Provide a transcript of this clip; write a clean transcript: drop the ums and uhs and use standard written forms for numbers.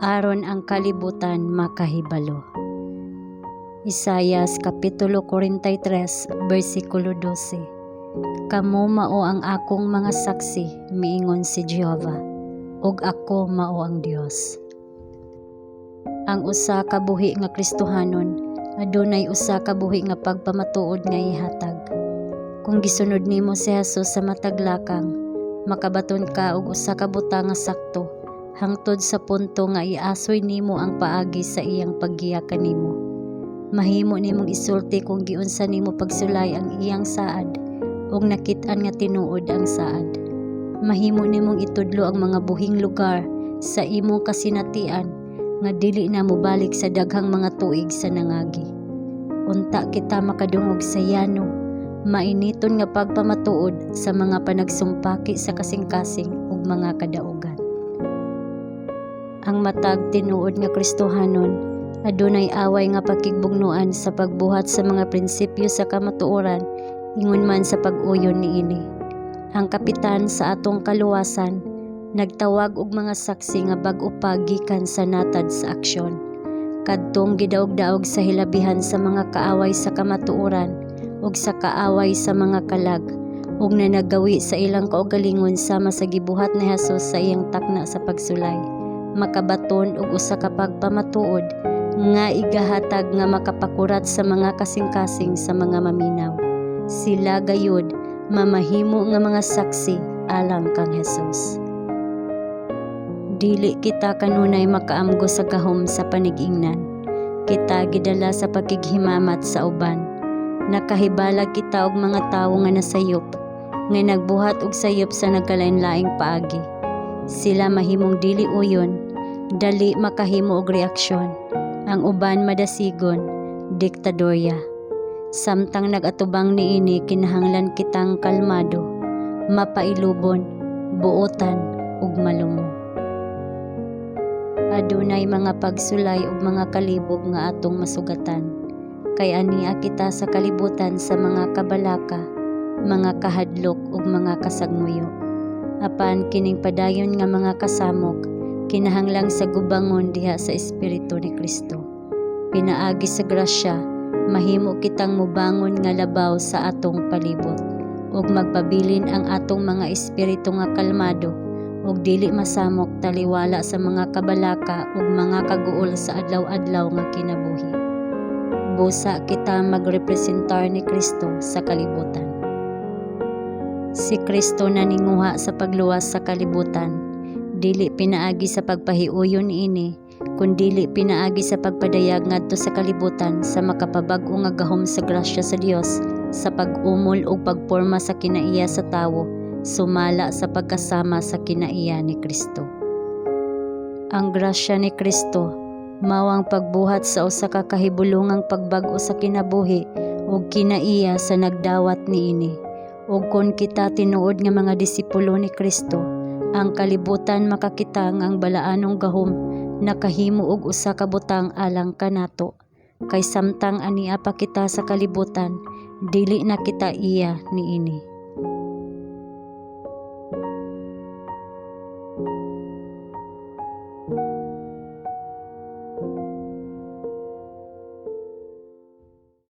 Aron ang kalibutan makahibalo. Isayas kapitulo 43 bersikulo 12. "Kamo mao ang akong mga saksi," miingon si Jehova, "ug ako mao ang Dios." Ang usa ka buhi nga Kristohanon adunay usa ka buhi nga pagpamatuod nga ihatag. Kung gisunod nimo si Jesus sa matag lakang, makabaton ka og usa ka butang nga sakto hangtod sa punto nga iasoy nimo ang paagi sa iyang paggiya kanimo. Mahimo nimong isulti kung giunsa nimo pagsulay ang iyang saad ug nakit-an nga tinuod ang saad. Mahimo nimong itudlo ang mga buhing lugar sa imong kasinatian nga dili na mobalik sa daghang mga tuig sa nangagi. Unta kita makadungog sa yano, mainiton nga pagpamatuod sa mga panagsumpaki sa kasing-kasing ug mga kadaugan. Ang matag tinuod nga Kristohanon adunay away nga pakigbugnoan sa pagbuhat sa mga prinsipyo sa kamatuoran ingon man sa pag-uyon niini. Ang Kapitan sa atong kaluwasan nagtawag og mga saksi nga bag-o pa gikan sa natad sa aksyon. Kadtong gidaog-daog sa hilabihan sa mga kaaway sa kamatuoran ug sa kaaway sa mga kalag ug nanagawi sa ilang kaugalingon sama sa gibuhat ni Jesus sa iyang takna sa pagsulay, makabaton og usa ka pagpamatuod nga igahatag nga makapakurat sa mga kasing-kasing sa mga maminaw. Sila gayud mamahimo nga mga saksi alang kang Jesus. Dili kita kanunay makaamgo sa gahom sa panigingnan. Kita gidala sa pakighimamat sa uban. Nakahibalag kita og mga tawo nga nasayop, nga nagbuhat og sayop sa nagkalain-laing paagi. Sila mahimong dili uyon, dali makahimo og reaksyon. Ang uban madasigon, diktadorya. Samtang nag-atubang niini, kinahanglan kitang kalmado, mapailubon, buotan ug malumo. Adunay mga pagsulay ug mga kalibog nga atong masugatan. Kay ania kita sa kalibutan sa mga kabalaka, mga kahadlok ug mga kasagmuyo. Apan kining padayon nga mga kasamok kinahanglang sagubangon diha sa espiritu ni Kristo. Pinaagi sa grasya, mahimo kitang mobangon nga labaw sa atong palibot ug magpabilin ang atong mga espiritu nga kalmado ug dili masamok taliwala sa mga kabalaka ug mga kaguol sa adlaw-adlaw nga kinabuhi. Busa kita magrepresentar ni Kristo sa kalibutan. Si Kristo naninguha sa pagluwas sa kalibutan, dili pinaagi sa pagpahiuyon niini, kundili pinaagi sa pagpadayag ngadto sa kalibutan sa makapabag-o nga gahom sa grasya sa Dios sa pag-umol ug pagporma sa kinaiya sa tawo sumala sa pagkasama sa kinaiya ni Kristo. Ang grasya ni Kristo mao ang pagbuhat sa usa ka kahibulongang pagbag-o sa kinabuhi ug kinaiya sa nagdawat niini. Ug kon kita tinuod nga mga disipulo ni Kristo, ang kalibutan makakita nga ang balaanong gahom nakahimo og usa ka butang alang kanato. Kay samtang ania pa kita sa kalibutan, dili na kita iya niini.